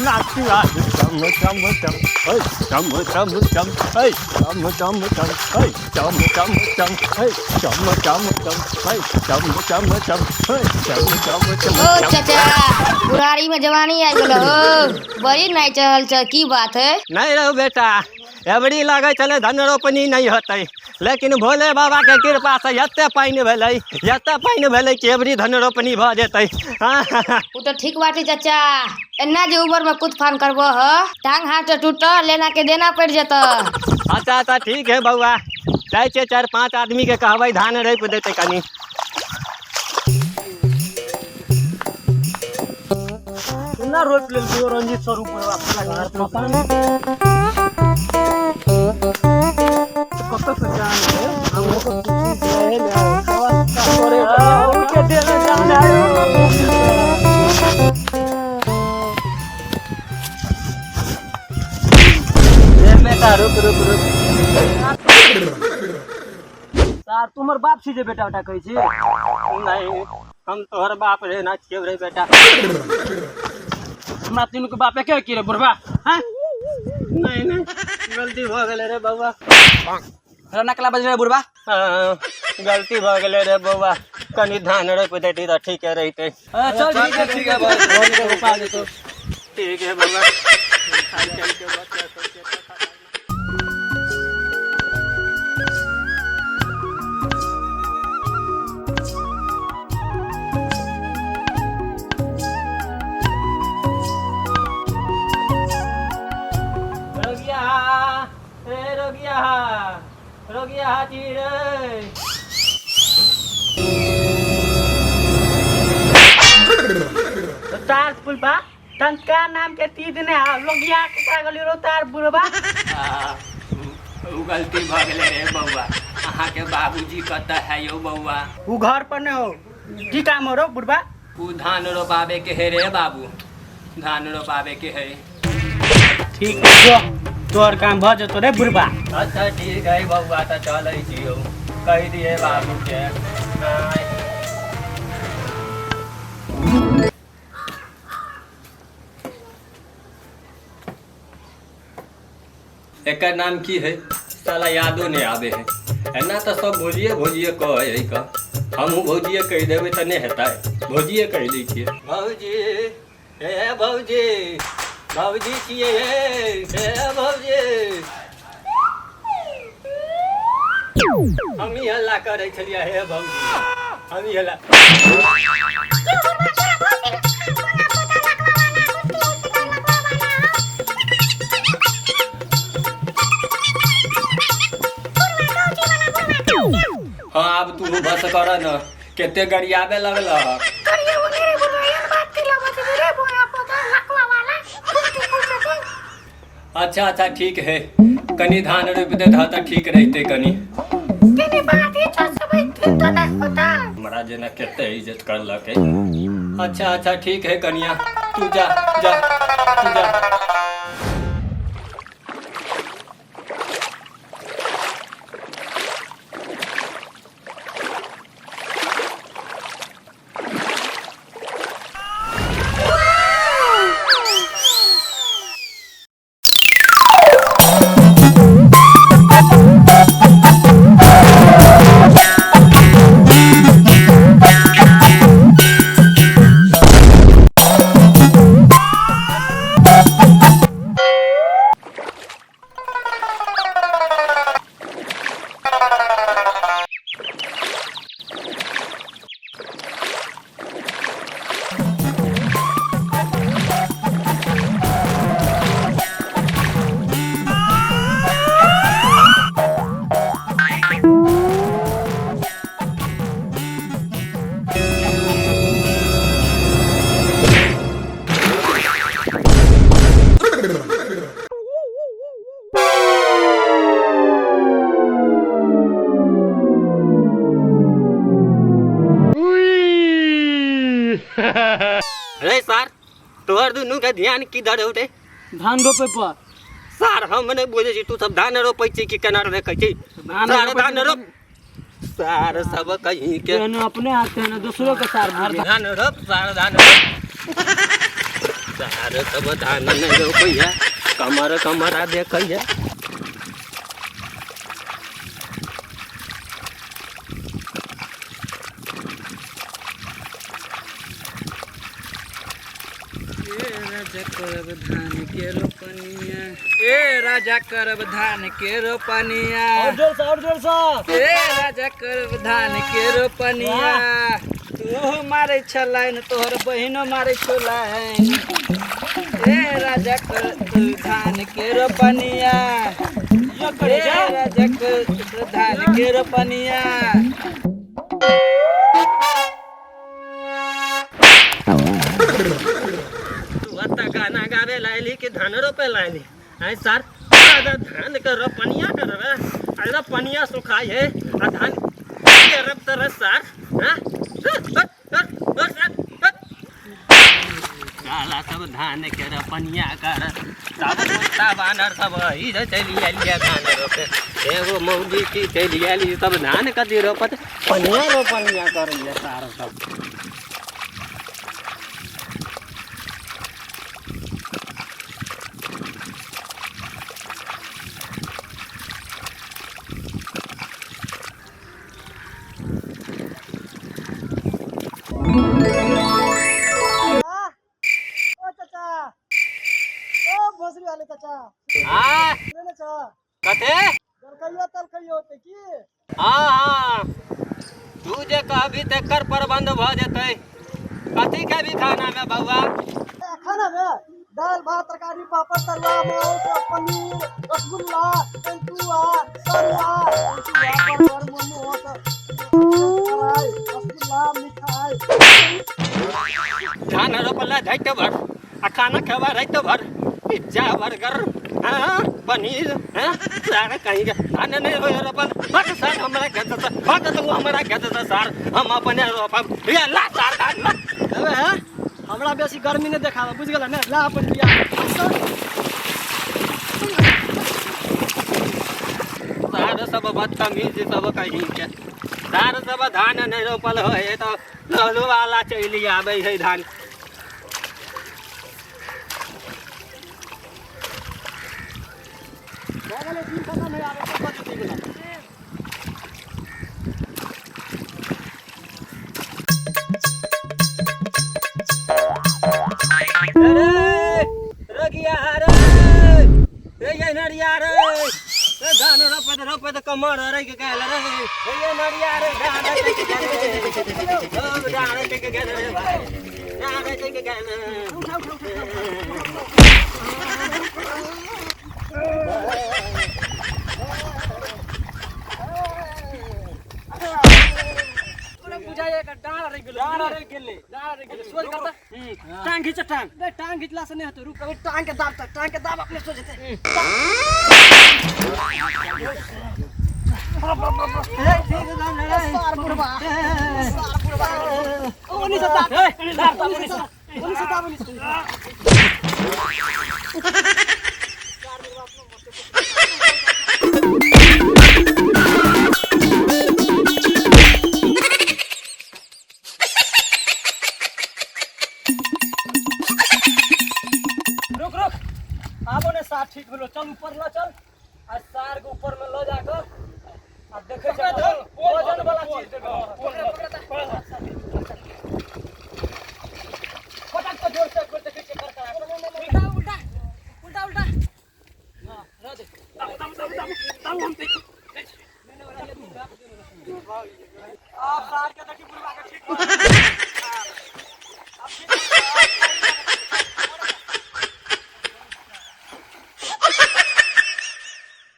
नाचू आज चम चम चम है चम चम चम है चम चम चम है चम चम चम है चम चम चम है चम चम चम है चम चम चम। ओ चाचा, बुढ़ारी में जवानी आबि गेल हो, बड़ी नाचि रहल छ, की बात है? नहीं रहो बेटा, एबरी लागै छलै धन रोपनी नहीं होतै, लेकिन भोले बाबा के कृपा से एते पानि भेलै, एते पानि भेलै कि एबरी धन रोपनी भऽ जेतै। ओ तऽ ठीक बात है चाचा, एना जे उमर में कूद फान करबो ह, टांग हाथ टूटल लेना के देना पड़ि जेतऽ। अच्छा अच्छा ठीक है बौआ, जाइ छियै 4-5 आदमी के कहबै धान रोपि देतै कनी। केना रोपि लेलकै रंजीत सर ऊपर पता नहि कतऽ से जान है, हमरो को पूछी रहे ने करे के देना जान है। ए बेटा रुक रुक रुक। सार तुमर बाप छी जे बेटा उटा कहै छी? नहीं, हम तोहर बाप रे ना छियौ रे बेटा। हमरा तीनू के बाप एके की रे बुढ़बा? हैं? नहीं नहीं, गलती भऽ गेलै रे बौआ। तोरा नकला बजलै रे बुढ़बा? हाँ, गलती भऽ गेलै रे बौआ, कनी धान रोपि दैती तऽ ठीके रहितै। चल ठीक है, ठीक है, रोपा जेतौ। ठीक है बौआ। रोगिया, ए रोगिया, रोगिया जी रे। तार पुलबा तनका नाम के तीज ने आ लोगिया के का गली रो तार बुढ़बा। उ गलती भऽ गेलै रे बौआ। अहाँके बाबूजी कतऽ है यौ बौआ? उ घर पर ने हो, की काम हो रो बुढ़बा? उ धान रोपाबे के है रे बाबू, धान रोपाबे के है। ठीक है जो तोहर काम भऽ जेतो रे बुढ़बा। अच्छा ठीक है बौआ, तऽ चलै छियौ, कहि दिए बाबू के। एकर नाम की है साला यादो नहीं आवे है। एना तो सब भौजिए भौजिए कहै है का, हमहूँ भौजिए कहि देबै तऽ नहि हेतै, भौजिए कहि दै छियै। भौजी, हे भौजी, भौजी छियै हे, हे भौजी। हम ही हल्ला करै छलियै हे भौजी, हम ही हल्ला। हाँ आब तू बस कर न, कते गरियाबे लगल ह। अच्छा अच्छा ठीक है, कनी धान रोपि देत तऽ ठीक रहितै कनी। हमरा जेना कते इज्जत करलकै। अच्छा अच्छा ठीक है कनिया, तू जा जा तू जा। रे सार, तोहर दुनू के ध्यान किधर होते? धान रोपे पर। सार हम नहीं बुझे छी, तू सब धान रोपै छी कि केना देखै छी? धान सार रोपै धान छी। रोप, सार सब कहीं के। एहन अपने हाथ है ना दूसरों के सार बुझे। धान रोप, सार धान रोप। सार सब धान नहि रोपैया, कमर कमरा देखैया। ए राजा करब धान के रोपनिया, ए राजा करब धान के रोपनिया, और जोर से, और जोर से। ए राजा करब धान के रोपनिया। तू मारे छलाइन, तोहर बहिनो मारे छलाइन। ए राजा कर धान के रोपनिया, करे ए जा। राजा कर धान के रोपनिया। तू अत्ता गाना गावे लायली कि धान रोपे लायली? आय सर, दादा धान के रोपनिया करबे, अरे पनिया सुखाई है आ धान के रब तरह सर। हां साला सब धान के रोपनिया कर, सब कुत्ता बानर सब ही जे चली आलिया धान रोपे। एगो मौजी की चली आली, सब धान कदी रोपत, पनिया रोपनिया करैया सार सब। ओ चाचा, ओ भोसड़ी वाले चाचा। आ सुने ने चा। कथे? जलखैयो तलखैयो होते की? हाँ हाँ, तू जे कहबी तेकर प्रबंध भऽ जेतै। कथी खेबी खाना में बौआ? ए, खाना में दाल भात तरकारी पापड़ तरुआ मांस पनीर रसगुल्ला तेंतुआ तरुआ पापड़ मोमो फ्राई रसगुल्ला मिठाई। धान रोपला राति भर आ खाना खेबा राति भर, पिज्जा बर्गर हाँ पनीर हाँ सारा कहीं के धान नहीं हो रोपल। भग सर हमरा खेत से, भग तू हमरा खेत से सर, हम अपने रोपब। ये ला सार धान ला। अबे हैं, हमरा बेसी गर्मी नहीं देखावा, बुझ गेल ने? ला अपन बिया। सार सब बदतमीज सब कहीं के, सार सब धान नहीं रोपल होय तो लहलू वाला चलि आबै है धान। भऽ गेलै, दिन खतम है, आब एकर बचतै गेलै। अरे रगिया रे, ए ये नरिया रे, ए धान रोपत रोपत कमर रे के गेल रे, ए ये नरिया रे धान रे के गेल रे, ओ धान रे के गेल रे भाई, धान रे के गेल। उठा उठा उठा। बुझाइए का डाँड़ रह गेलै, डाँड़ रह गेलै, डाँड़ रह गेलै। सोच करता टांग घीच, टांग बे, टांग घिचला से नहीं होतो, रुक अभी टांग के दाब, तक टांग के दाब अपने सोच जेतै। सार बुढ़बा, सार बुढ़बा, ओनी से दाब, दाब दाब, ओनी से, ओनी से दाब, ओनी से। रुक रुक, आबो ने सार ठीक भेलो, चल ऊपर ल चल, आ सार के ऊपर में ल जाकर आ देखै छै वजन वाला चीज देखो। पकड़ पकड़ फटाक तो जोर से एक बेर देखै छियै कर कर। उल्टा उल्टा उल्टा उल्टा, हां रह दे। दाबू दाबू दाबू दाबू दाबू हम देख। आप सार के देखी बुढ़वा के ठीक।